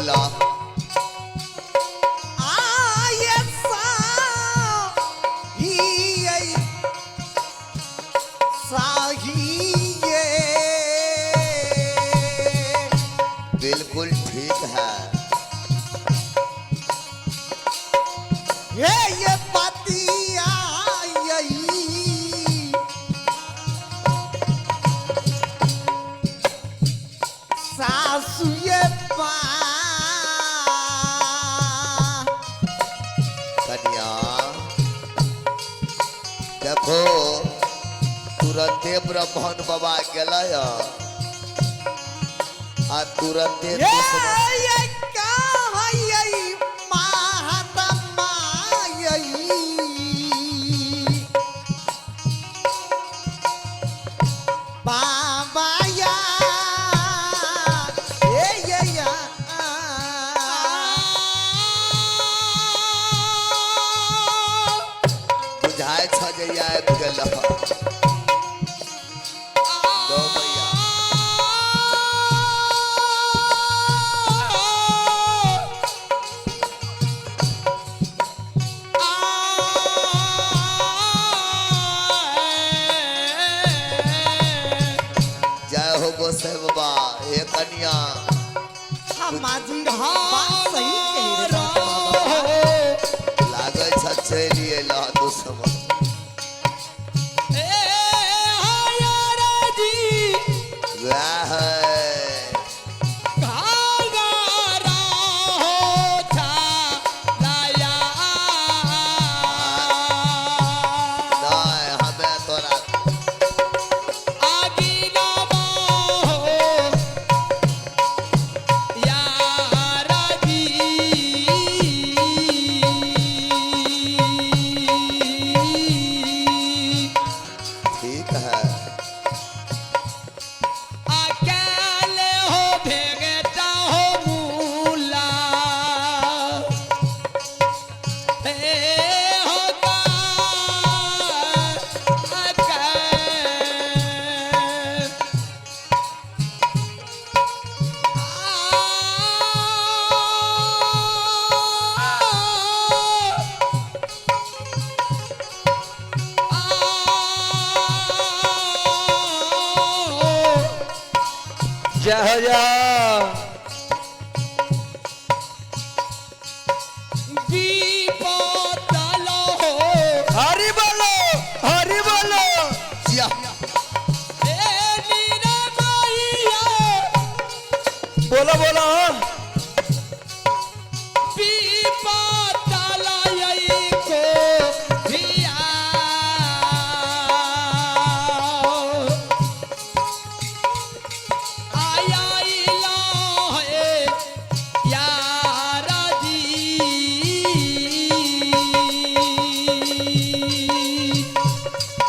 बोला। आये सा ही साही ये। बिल्कुल ठीक है। हे ये पतिया यही सासु ये पा। कन्या देखो, तुरंते ब्राह्मण बाबा गेलै आ तुरंते ये दुश्मन ये का है महात्मा यही बाबा या ये ये या। बुझाय छ जे आबि गेल दो भैया। जय हो गोसाई बाबा। हे कन्या, हाँ माँ जी, बात सही कह रहे बाबा। लागै छ चलि एल दुश्मन। वएह है। नहीं हमें तोरा ठीक है। अकेले हो भेगता हो मूला हे हो का जय हो जय। हरि बोलो, हरि बोलो। जिया। बोलो बोलो।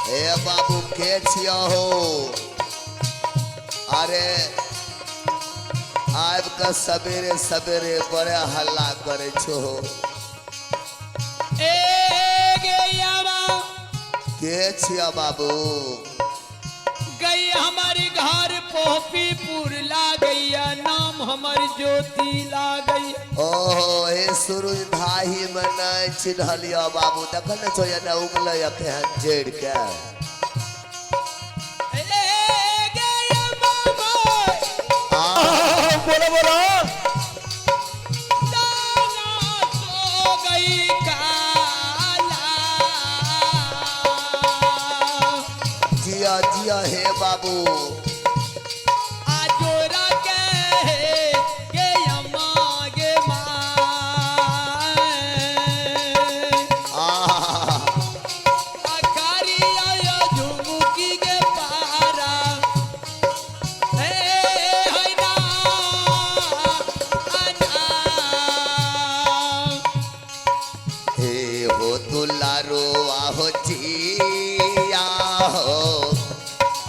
हे बाबू के छिया हो? अरे आबि के सवेरे सवेरे बड़े हल्ला करे छो। के छिया बाबू? गई हमारी घर पोपीपुर ला गैया, नाम हमर ज्योति ला गई। ओहो, हे सूरज धाही में नहीं चिन्हलियो बाबू। देख ने छो एने उगले केहन जड़ि के। ए गया बाबा। आ बोलो बोलो। दाना सो गई काला। जिया जिया हे बाबू। आजोरा के गे अम्मा गे माँ। आ अकारी आयो झुमुकी गे पारा हे हैना अना। हे हो दुलारो आहो जिया हो।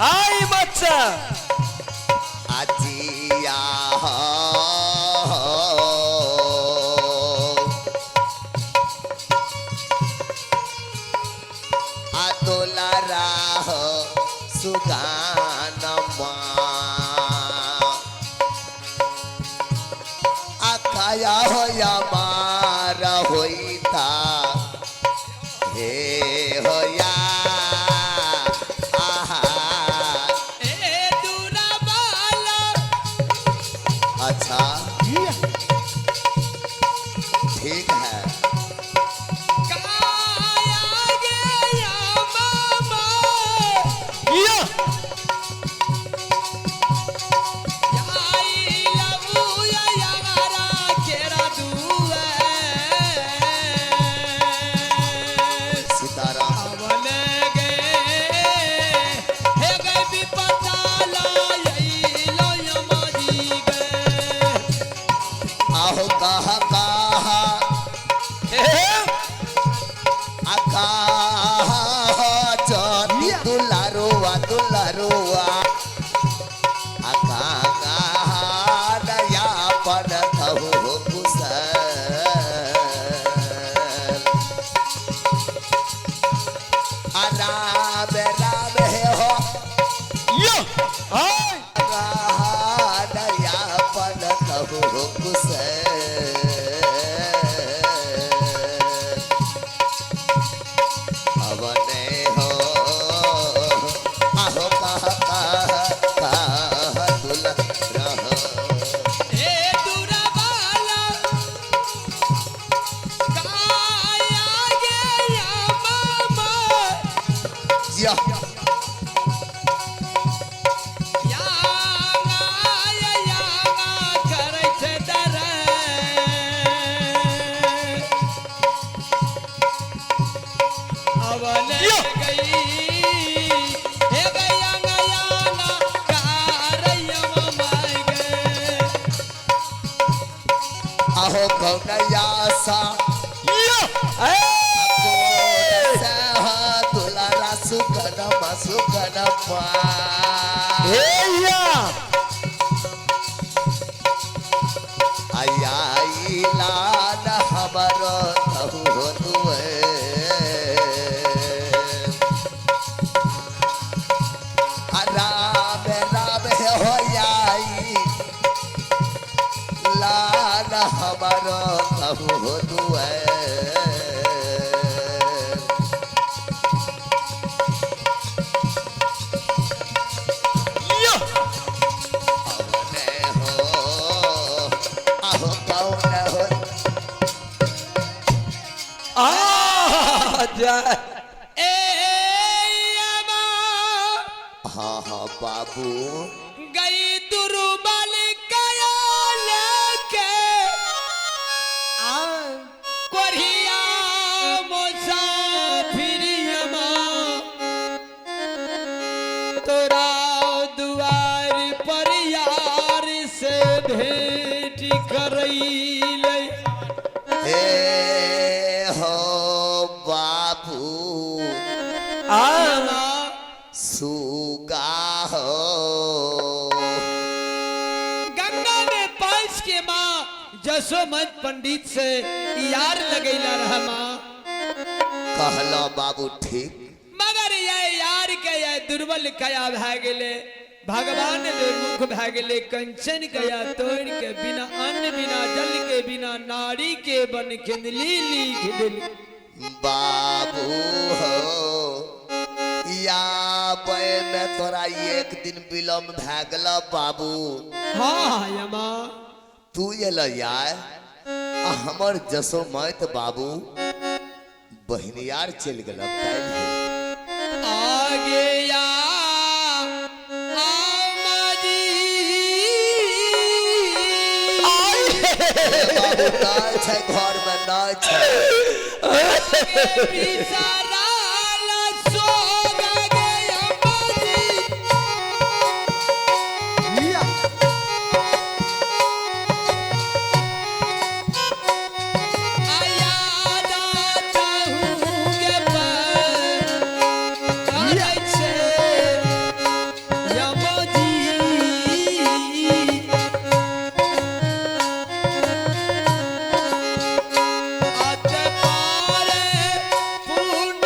आई बच्चा। आजिया हो। आ दुलारा हो सुगानमा। आ या हो या मार होईता हे हो या आहा। ए दूरा बाला। अच्छा ठीक है। काया गे या मामा या याई लबू या यारा केरा दुए सीताराम। अवन गे हे गे विपता लाई लो यमाजी गे। आहो कहा कहा आका चोटी दुलारुआ दुलारुआ आका दया पन कहु कुशल। आ राम राम हे हो या आय दया पन कहु कुशल। अवने हो आहो कहा कहा कहा दुल रह। ए दूरा बाला काया गे या मामा या यागा यागा करै छै दरे अवन यो। गई हे गया गयाना कारैया माय गे। आहो कौनया सा या ए सह दुलारा सुगनमा सुगनमा हे या आया लाल हमर कहु दुए। आ राम राम हे हो आई लाल हमर कहु दुए। या अवने हो आहो कौन हो आ जय ए यमा हाँ हाँ बाबू गई दुर्बल कया लेके कोरिया मुसाफिरियमा तोरा दुआर पर यार से भेंट करैले। हे हो बाबू आ सुगा हो गंगा में पांच के माँ जसोमत पंडित से यार लगैला रहा माँ। कहलो बाबू ठीक। मगर यह यार के यह दुर्बल कया भै गेले भगवान बेमुख भै गेले कंचन कया तोड़ के बिना अन्न बिना जल के बिना नारी के बन खिंदली लिख दिल। बाबू हो या बे में तोरा एक दिन विलम्ब भै गेल बाबू। हाँ यमा तू एल यार आ हमर जसोमत बाबू बहिनियार चलि गेल काल्हि। आगे या आमाजी बाबू नहि छै घर में नहि छै। बिसराला सोग गे अम्बाजी। आया दाता हूँ गे पर करै छै यमजी। अत पारे पूर्ण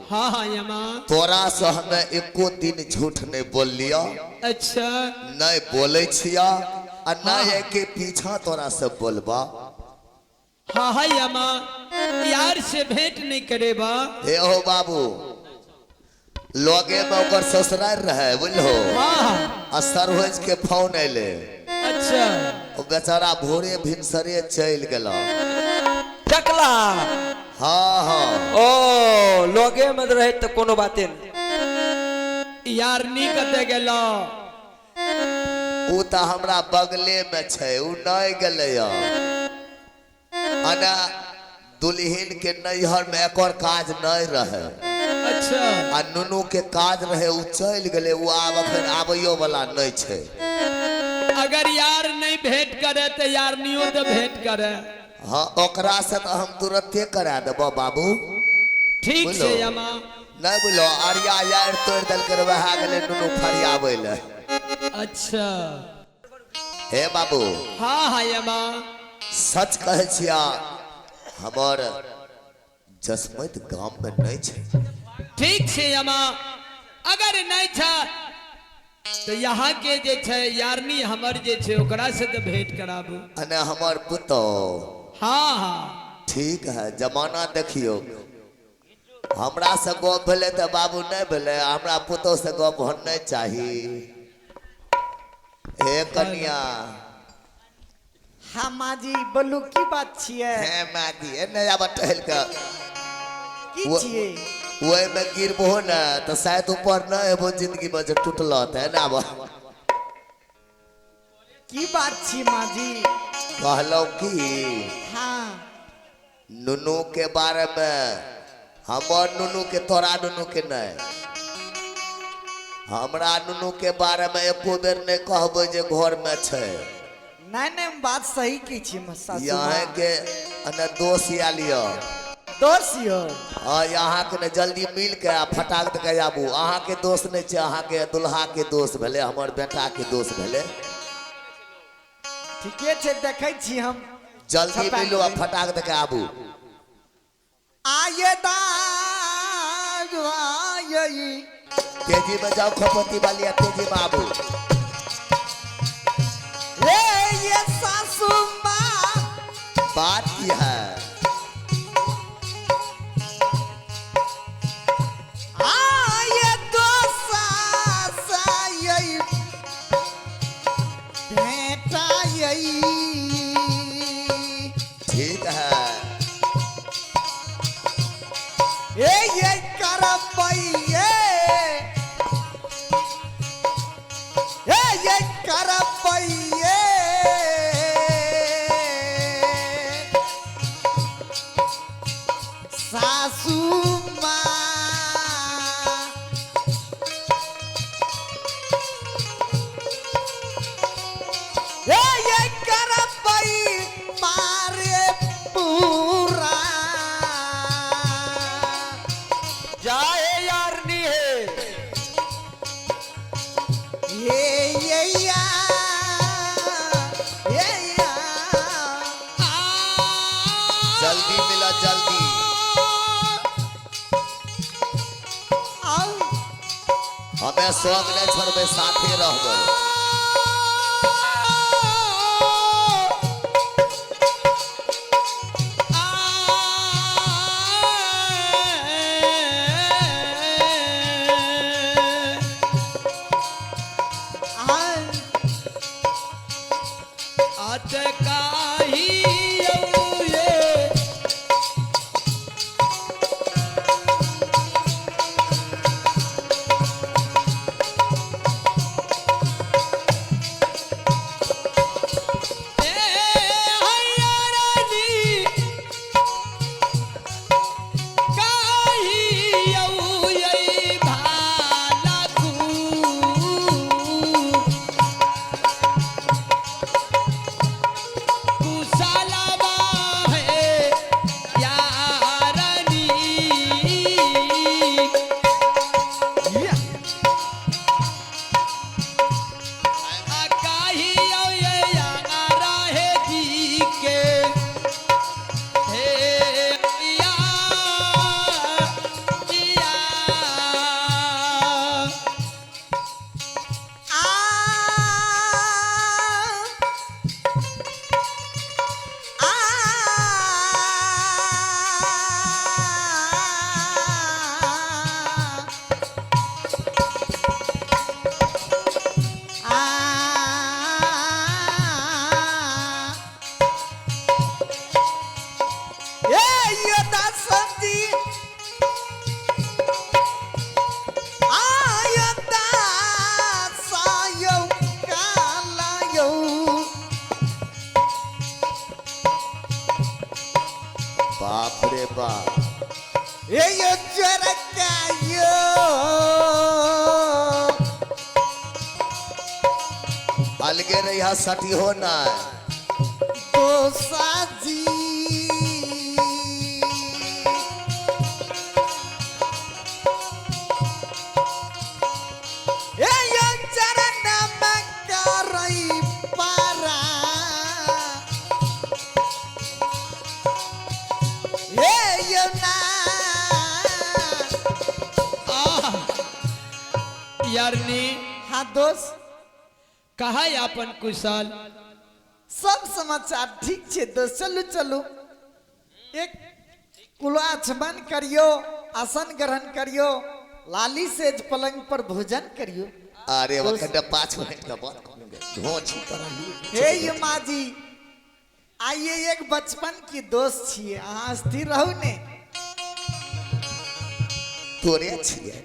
हाँ हाँ यमा। तोरा से हमें एको दिन झूठ नहीं बोलियो। अच्छा। नहीं बोले छिया आ नहीं के पीछा तोरा से बोलबा। हाँ हाँ यमा, यार से भेंट नहीं करेबा। हे हो बाबू, लोगे में ओकर ससुराल रहे बुझलो। हाँ। आ सरहोज के फोन अयले। अच्छा। ओ बेचारा भोरे भिनसरे चलि गेल। चकला। हाँ हाँ। ओ लोगे में रहे तो कोनो बाते नहीं। यार नी कते गेलो? उ त हमरा बगले में छै, उ नहीं गेलै। अना दुल्हन के नैहर में एकर काज नहीं रहे। अच्छा। आ नुनू के काज रहे, उ चलि गेलै। उ आब अखन आबैयो वाला नहीं छै। अगर यार नहीं भेंट करे तो यार नियो तो भेंट करे। हाँ, ओकरा से तो हम तुरंते करा देबो बाबू। ठीक छै यमा। नहीं बोलो, आरिया यार तोड़ देलकै रे, वएह गेलै नुनू फरियाबै ले। अच्छा। हे बाबू। हाँ हाँ यमा। सच कहै छिया, हमर जसमैत गाम में नहीं छै। ठीक छै यमा, अगर नहीं छै तो यहाँ के जे छै यारनी हमर जे छै ओकरा से तो भेंट कराबू। अने हमर पुतोह। हाँ हाँ। ठीक है, जमाना देखियो। हमरा से गप भेलै तऽ बाबू नहीं भेलै, हमरा पुतोह से गप होना नहीं चाही। हे कनिया। हाँ माँ जी बोलू, की बात छियै? हे माँ जी, एने आब टहल के। की छियै? ओहि में गिरबो ने तऽ शायद ऊपर न एबो जिंदगी में, जे टूटल तऽ एना आब। की बात छी माँ जी? कहलहुँ की, हाँ नुनू के बारे में, हमर नुनू के, तोरा नुनू के नहीं, हमरा नुनू के बारे में एको बेर नहीं कहबै जे घर में छै। नहीं नहीं, बात सही की छी सासू यहाँ के अने दोष आयल यऽ। दोष यौ? हाँ, यहाँ के ने जल्दी मिल के आ फटाक दऽ के आबू। अहाँ के दोष नहीं छै, अहाँ के दुल्हा के दोष भेलै, हमर बेटा के दोष भेलै। ठीके छै, देखै छी हम। जल्दी मिलू आ फटाक दऽ के आबू। आये दाग आये। तेजी में जाओ खपती वाली, तेजी में आबू। रे ये सासू माँ। बात की है? आये दो सास आये बेटा आये। ठीक है। ए ये करबैये, ए ये करबैये। सासू माँ। ए ये करबै मारे पूरा। जाए यारनी है। ये ये या, ये या। जल्दी मिला जल्दी। आओ। हमें संग नहीं छोड़बै, साथे रहबै। बा। ए यो चरका यो अलगे रहिया सटी हो ना। दोसा जी ए यो चरण में करई पारा ए यो ना। आह यारनी। हाँ दोस्त। कहा अपन कुशल? सब समाचार ठीक छे दोस्त। चलू चलू एक कुलाचमन करियो, आसन ग्रहण करियो, लाली सेज पलंग पर भोजन करियो। अरे वखंड 5 मिनट का बात धोची करा। हे ये माँ जी आइए, एक बचपन की दोस्त छिए, अहाँ स्थिर रहू ने। तोरे छिए,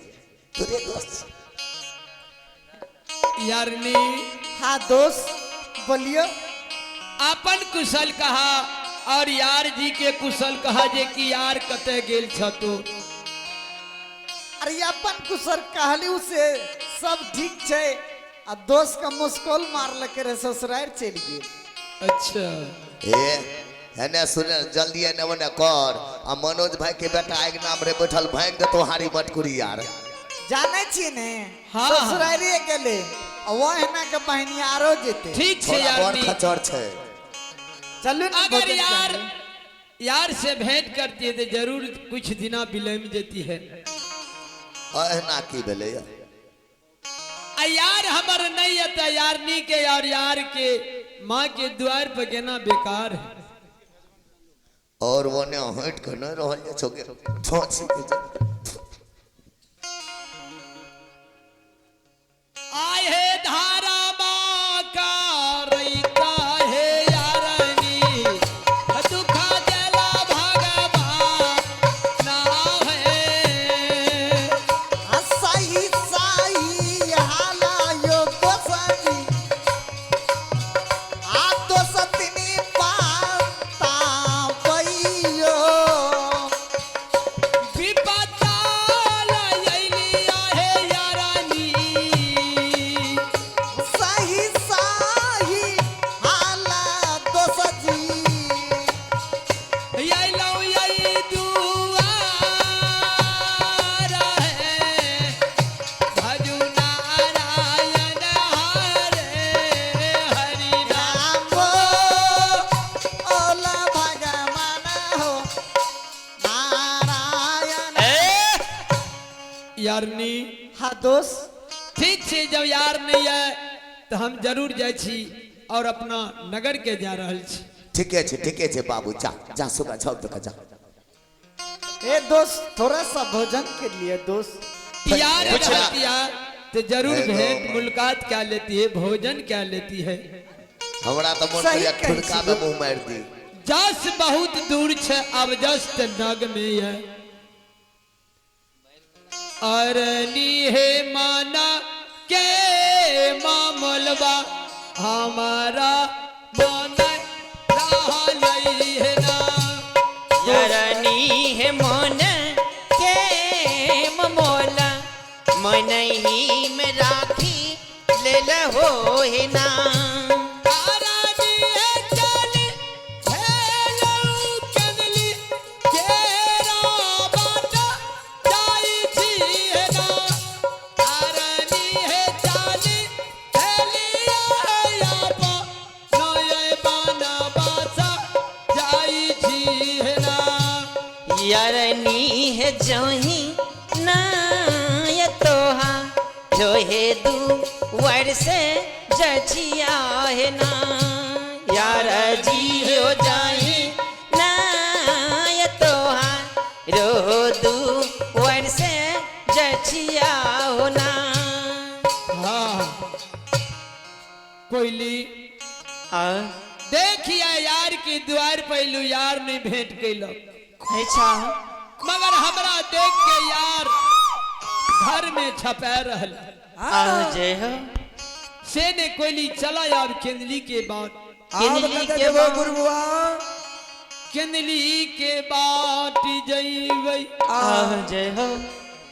तोरे दोस्त। यारनी। हाँ दोस्त बोलियो। अपन कुशल कहा और यार जी के कुशल कहा जे कि यार कते गेल छ तू। अरे अपन कुशल कहली उसे सब ठीक छे आ दोस्त का मुस्कोल मार लके रे ससुराल चल गेल। अच्छा ए हेने सुन जल्दी एने ओने कर आ मनोज भाई के बेटा एक नाम रे बैठल भाग दे तोहारी मटकुरी यार। जाने छी ने। हाँ। ससुरारिए गेले आ वो एना के बहनी आरो जेते। ठीक छे थोड़ा यार बड़ खचर छे। चलू ने अगर भोजन यार करियो। यार से भेंट करती है तो जरूर कुछ दिना विलम्ब देती है। एहना की भेलै? आ यार हमर नहीं है तो यारनी के और यार के माँ के द्वार पर गेना बेकार है। और वो ने हट के नहीं रहल जे छोके ठोची के जे। आए हे धारा माँ का रईता है यारनी दुखा देला भगवान ना है। आ सही सही हाला यो दोसरी आ दोसतनी पाता पइयो विपदा लैली आहे यारनी सही सही हाला दोसजी यैलौ यै दुआर है भजू नारायण हरे हरि राम ओला भगवान हो नारायण। यारनी। हाँ दोस्त ठीक छे, जब यार नहीं है तो हम जरूर जाइ छी और अपना नगर के जा रहल छी। ठीके छे, ठीके छे बाबू, जा जा सुगा झब दे जा। ए दोस्त थोड़ा सा भोजन के लिए दोस्त। यार कुछ ना। रहती है तो जरूर एगो भेंट मुलाकात क्या लेती है, भोजन क्या लेती है। हमरा तो मन सही करिया कहै ठुनका छी। में मुंह मार दी। जस बहुत दूर छे अब जस त नग में है। अरनी हे माना के मामलबा हमारा मन रहलई है ना। यरनी है मन के ममोला मन ही में राखी ले हो हे ना। तारानी है चल हेलो कनली केरा बाट जाई छी है ना। तारानी है चल हेलिया याप नये बाना बासा जाई छी है ना। यरनी है जोही ना ये तोहा जो हे दू वर्ष जचिया है ना। यार जी हो जाही ना ये तोहा रो दू वर्ष जचिया हो ना। हाँ कोयली आ देखिया यार की द्वार पहलू यार नहीं भेंट कैलक। अच्छा मगर हमरा देख के यार घर में छपा रहल। आ जय हो। से ने कोयली चला आब केंदली के बाद। केंदली आब के कतऽ जेबो बाद। गुरुबुआ? केंदली के बाट जइबै। आह जय हो।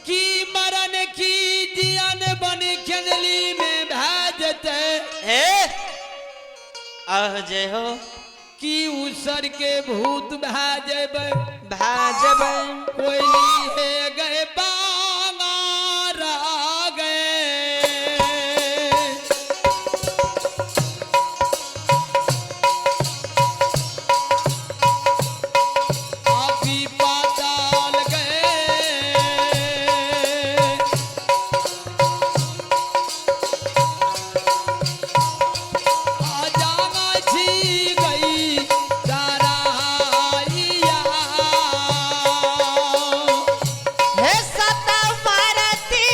की मरण की जियन बन केंदली में भए जेतै। ए आह जय हो। की उसर के भूत भए जेबै। भए जेबै। कोयली हे गए बांगारा गए। अभी पाताल गए। आजाना छी गई ताराइया। हे सता भारती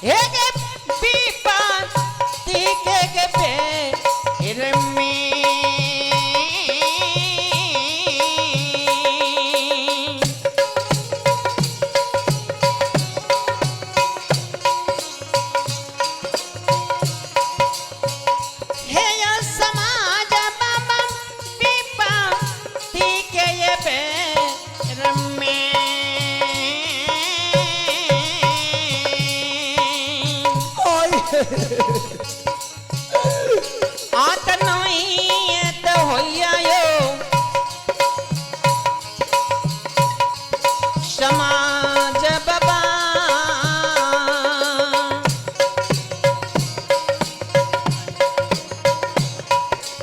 हे गे पीपा ती के गे पेर में। हे यो समाज बाबा पीपा ती के ये पेर में। आत नहीं तो होइया यो समाज बाबा।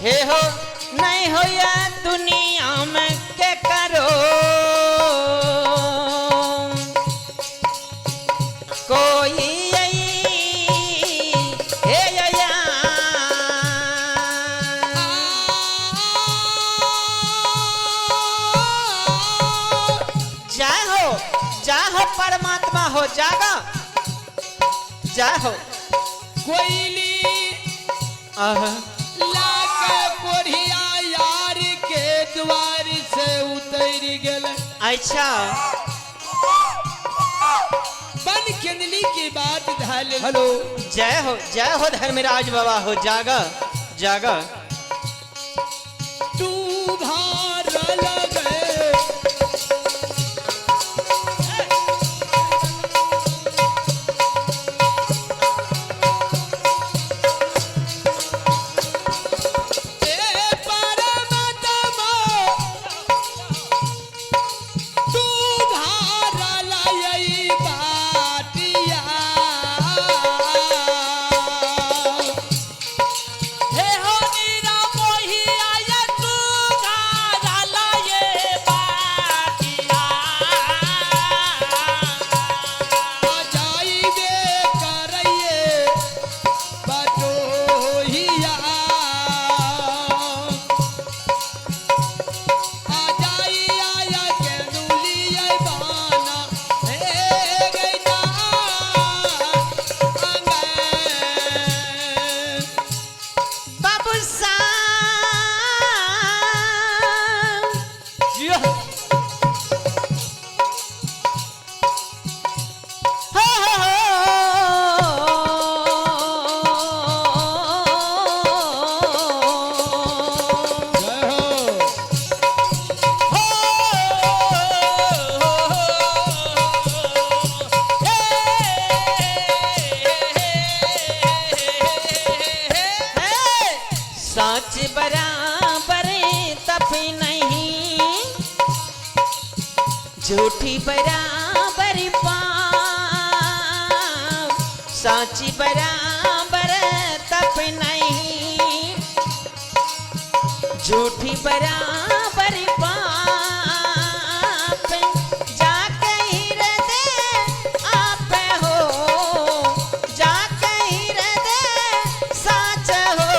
हे हो नहीं होया दुनिया में के करो कोई आई हे या। जय हो जय हो परमात्मा हो जागा जय हो। कोयली आह लाके कोढ़िया यार के द्वार से उतर गेल। अच्छा बन केंदली की बात धल। हेलो जय हो धर्मराज बाबा हो जागा जागा। तू भार लगे ए परमात्मा तू भार लई बाटिया। हे हो नीरा मोही आया तू घारा ये बाटिया। जाइबे करैये बटोहिया। आ जाई आया केंदुलिया बाना हे गैया अंगे। बाबू साहब जियो हो हो हो जय हो। सच बराबर तप नहीं झूठी बराबर पाप। सच बराबर तप नहीं झूठी बराबर पाप। जाके हृदय आप हो जाके हृदय साच हो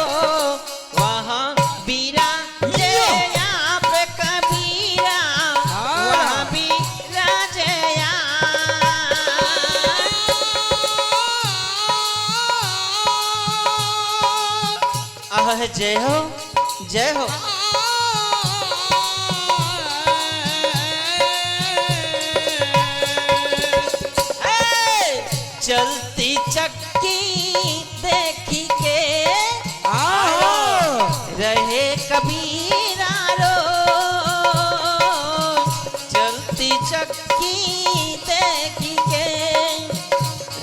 वहाँ बीरा जय आप कबीरा वहाँ बीरा जय आह जय हो जय हो। ए, चलती चक्की देखी के आ देखी के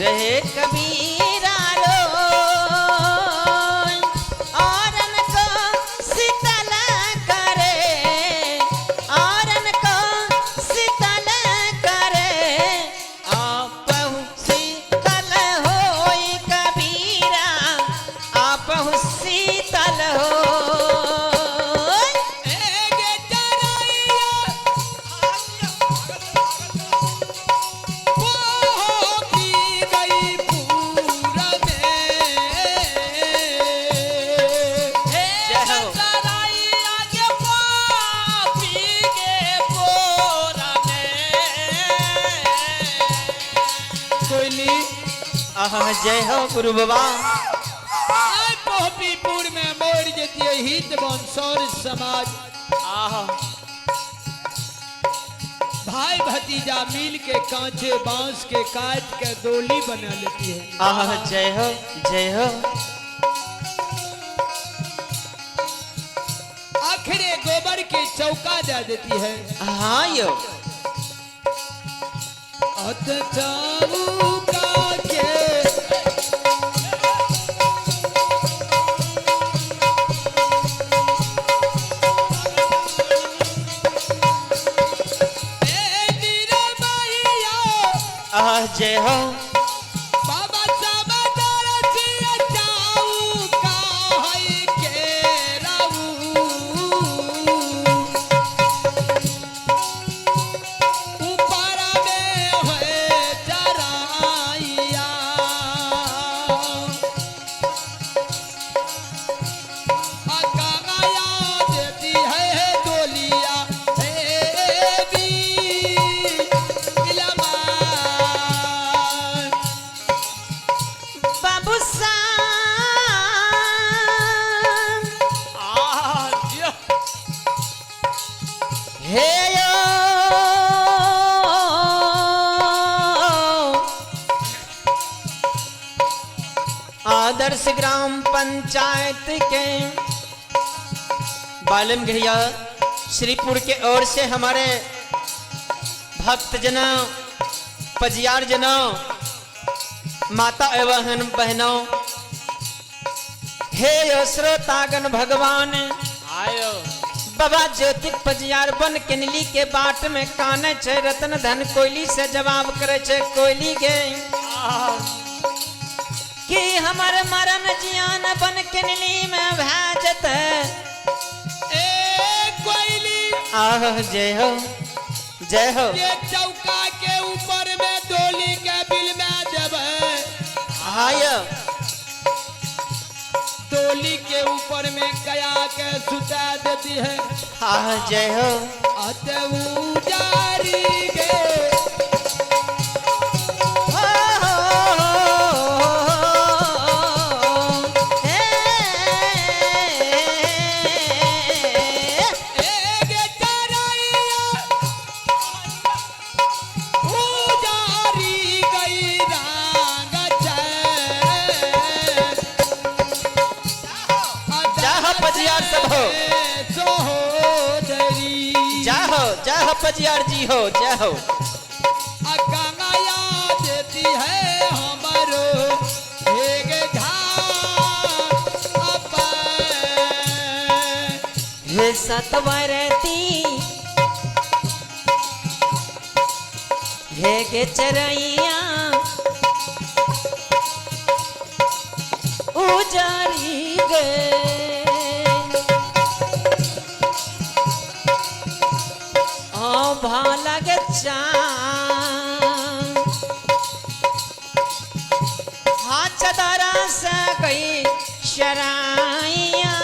रहे कबीरा रो औरन को शीतल करे, औरन को शीतल करे, आपहु शीतल होई कबीरा, आपहु शीतल होई। एगे चरैया पी गई पूरा में। जय हो। चराइया के पापी के बोरा में। कोयली आहा जय हो गुरु बाबा। आय पहपीपुर में मोर जतिये हित बंसौर समाज। आहा भाई भतीजा मिल के कांचे बांस के काट के डोली बना लेती है। आहा जय हो जय हो। आखिरे गोबर के चौका दे देती है। हाँ यो अत चौका के ए निरमैया आहा जय हो। बाबा साहब दरसिया चौका है के राऊ। ऊपर में है चराइया। अकाया देती है डोलिया हे बी इलमा। बाबू साहब आहा जय हे यो आदर्श ग्राम पंचायत के बालमघरिया श्रीपुर के ओर से हमारे भक्तजन पजियार जनों माता एवं बहनों हे यो श्रोतागण भगवान आयो बाबा ज्योतिक पजियार बन किनली के बाट में काने छे रतन धन कोयली से जवाब करे छे कोयली गे आहा कि हमर मरण जियान बन किनली में भै जते। ए कोयली आह जय हो जय हो। के चौका के ऊपर में डोली के बिल में देबै। आय डोली के ऊपर में कया के सुता देती है। आह जय हो। अत उजारी गे हो, हो, हो, हे। एगे चरैया उजारी गई रंग चैन। जाहो पजियार सब हो। सोदरी जय हो जय हो पजियार जी हो जय हो। अकंगया देती है हमरो एक घाट। हे सतवरती हे गे चरैया उजारी गे। ओ भाला गे चांद हाथ चदरा से गई शराइया।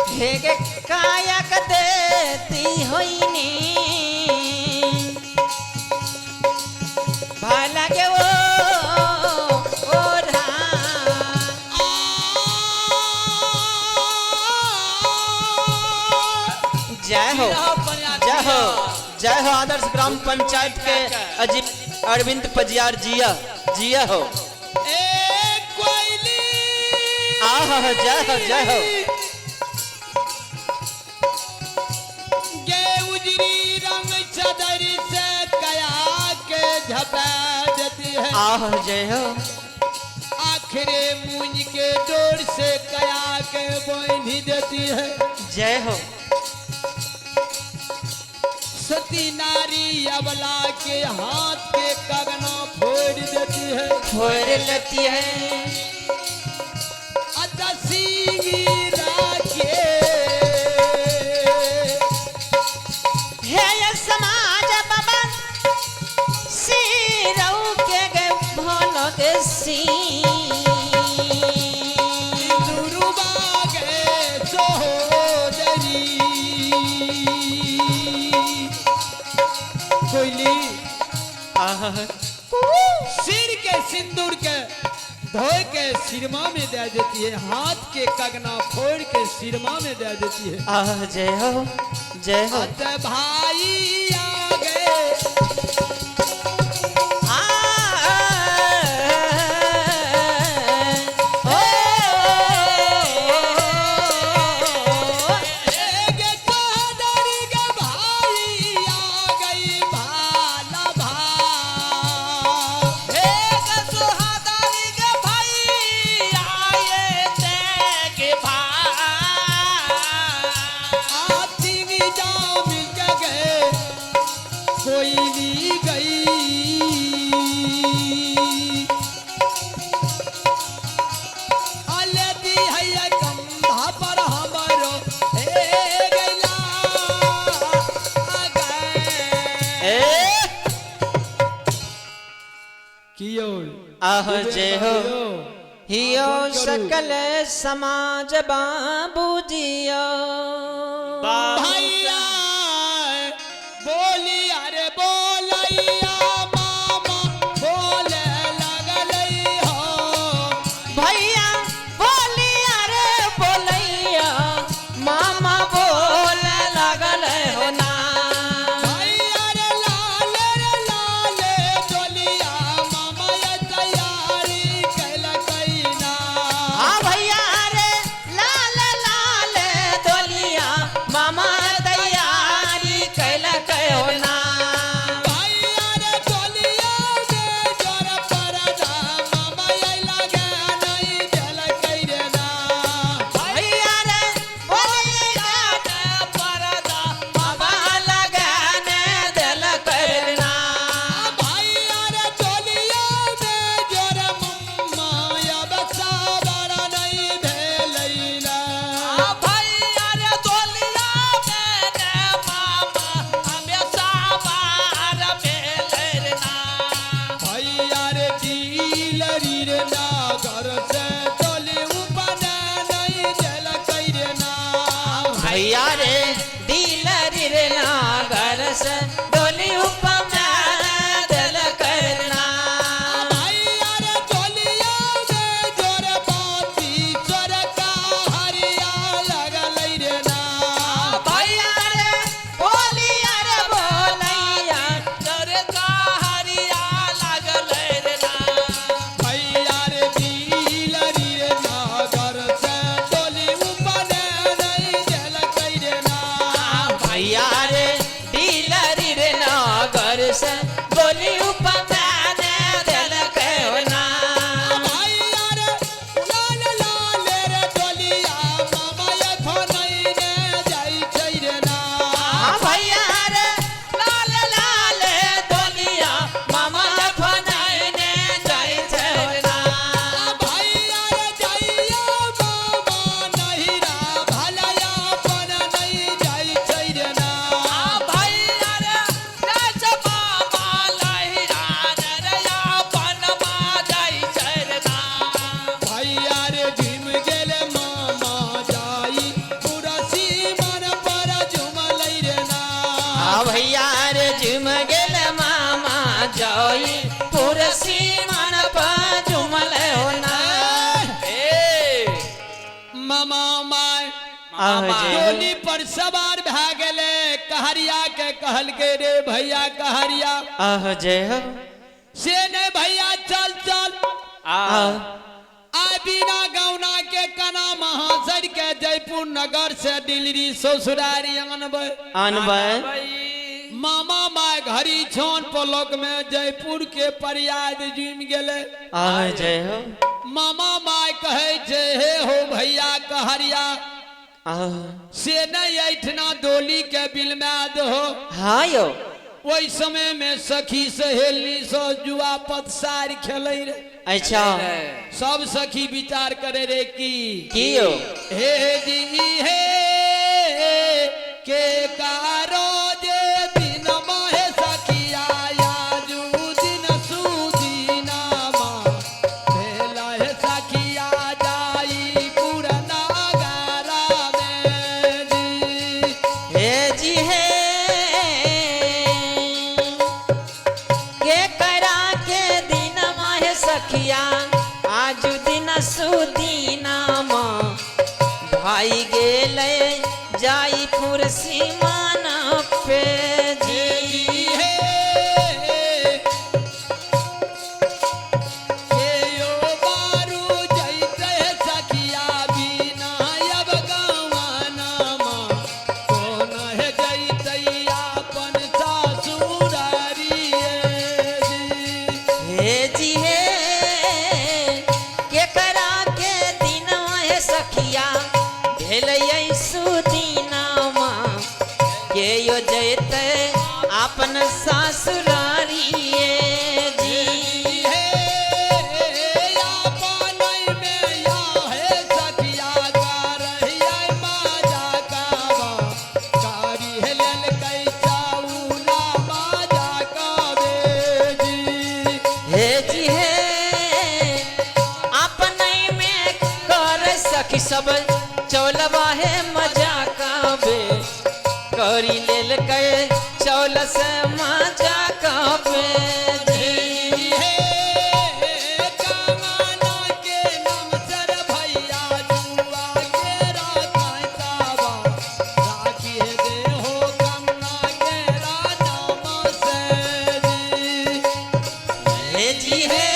हे गे कायक देती होई नी भाला गे वो ओ जय हो जय हो जय हो। आदर्श ग्राम पंचायत के अजीत अरविंद पजियार जिया जिया हो। ए कोयली आह जय हो जय हो। है। आह जय हो। आखिरे मूंज के डोर से कया के बांधी देती है। जय हो। सती नारी अबला के हाथ के कगना फोड़ देती है। फोड़ लेती है। अच्छा सिंगी राखे हे ये समाज बाबा सिरऊ के गे भोलो के सी दुर्बा गे सोदरी कोयली आह सिर के सिंदूर के धोए के सिरमा में दे देती है, हाथ के कगना फोड़ के सिरमा में दे देती है। आह जय हो जय हो। अत भाई आ गए आ ओ एक चौधरी के भाई आ गई भाला भाई। एक सुहादारी के भाई आए ते के भाई। आती जा मिल के गए कोई ली गई। अलेदी है कंधा पर हमरो हे गैला गए। ए कियो आह जय हो। हियो सकल समाज बाबू जियो। भैया बोली अरे बोलैया मामा बोले लगलै हो। भैया बोलिया रे बोलैया मामा बोल लगल हो ना। भैया रे लाल रे लाल डोलिया मामा ये तैयारी कैलकै ना। आ भैया रे लाल लाल डोलिया मामा तैयारी कैलक हो ना। भैया रे डोलिया में जोर परदा मामा ये लगे नहीं देलकै रे ना। भैया रे बोलिया रे परदा मामा लगाने देलक ना। भैया रे डोलिया में जोर मम्मा अब सावर नहीं भेलै ना। भैया रे डोलिया में रे मामा हमें सावार भेलै ना। भैया रे डीलरी रे नागर से डोली उपने नहीं देलकै रे ना। भैया रे डीलरी रे नागर से डोली उपमा देलक ना। भैया रे डोलिया में जोर बाती चोरका हरिया लगलै रे ना। भैया रे बोलिया रे बोलैया तोरे का हरिया लागलै रे ना। भैया रे डीलरी रे नागर से डोली उपने नहीं देलकै रे ना। भैया रे डीलरी रे नागर से डोली उपमा देलक ना। भैया रे लाल लाल रे डोलिया मामा एखो नहीं रे जाइ छै रे ना। भैया रे लाल लाल डोलिया मामा फनाइने जाइ छै ना। भैया रे जाइया मामा नहिरा भलया अपन नहीं जाइ छै रे ना। भैया रे राज मामा लहिरा रे अपन मा जाइ छै रे ना। भैया रे झुम गेल मामा जाई पूरा सीमन पर झुमलै रे ना। आ भैया रे झुम गेल मामा जाई पुरसी मन पर झुमल हो ना। ए मामा माय आह जय हो। डोली पर सवार भए गेलै कहरिया के कहलकै रे भैया कहरिया आह जय हो। से नहीं भैया चल चल आह आइ बिना गौना के कना महासर के जयपुर नगर से दिल्ली ससुरारी आनबै। आनबै। भाई मामा my घड़ी छन पलक में जयपुर के परियाद जुमि गेलै। आ जय हो। मामा my कहै छै हे हो भैया कहरिया आ से नहीं ऐठना डोली के बिलमा दहो। हाँ यो। ओहि समय में सखी सहेली सब जुआ पतसार खेलै रे। अच्छा। सब सखी विचार करे रे की की यो? हे जी हे के कारो जे दिन महे सखिया आजू दिन सुदीना मा भेला हे सखिया जाई पुरना गारा में जी। हे जी हे के करा के दिन माहे सखिया आजू दिन सुदीना मा भाई गेले जाईपुर सीमाना पे जी। हे के यो बारू जैते सखिया बिना अब गवाना मा कोन हे जैते अपन सासुरारिये जी। हे जी हे के करा के दिन माहे सखिया भेलै सुदीना मा के यो जैते अपन सासुरारिये जी। हे अपन में या हे सखिया करहिया माजा कावा कारी हे ललकै चाउला माजा कावे जी। हे जी हे अपने में कर सखी सब चौलवा हे मजा काबे करी लेल के चौल से मजा काबे जी। हे कामना के नमसर भैया जुआ के राखतावा राखी दे हो कमना के नाम से जी। हे जी हे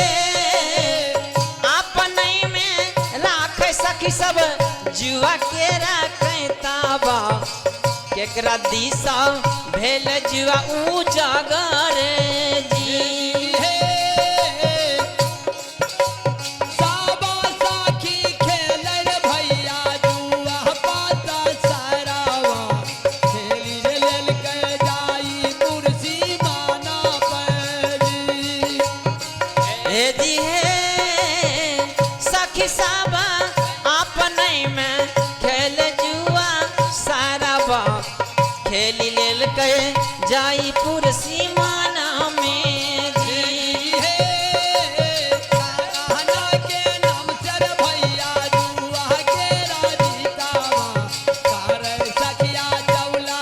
अपने में राख सखी सब जुआ के राखे ताबा केकरा दिशा भेल जुआ उजागर जी। हे साबा साखी खेलर भैया जुआ पाता सारावा खेली रे लेल के जाई कुर्सी माना पैरी। हे जी हे सखी साबा अपने में खेल जुआ सारा बा खेली लेल के जाईपुर सीमाना में जी। हे कान्हा के नाम सर भैया जुआ के राजीतावा कर सखिया चौला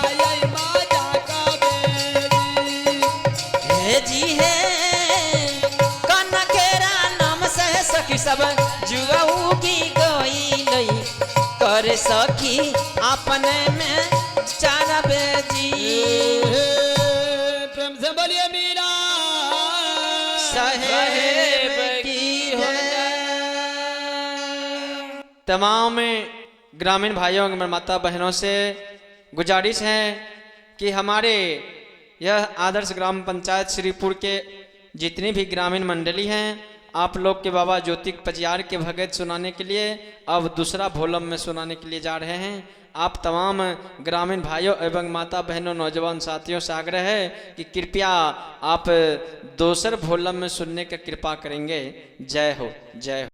माजा कावेरी। हे जी हे कन केरा नाम सह सखी सब जुआ उगी गई लई कर सखी अपने में चारा बेजी। प्रेम से बोलिए मीरा साहेब की हो। तमाम ग्रामीण भाइयों एवं माता बहनों से गुजारिश है कि हमारे यह आदर्श ग्राम पंचायत श्रीपुर के जितनी भी ग्रामीण मंडली हैं, आप लोग के बाबा ज्योतिक पजियार के भगत सुनाने के लिए अब दूसरा भोलम में सुनाने के लिए जा रहे हैं। आप तमाम ग्रामीण भाइयों एवं माता बहनों नौजवान साथियों से आग्रह है कि कृपया आप दोसर भोलम में सुनने का कृपा करेंगे। जय हो, जय हो।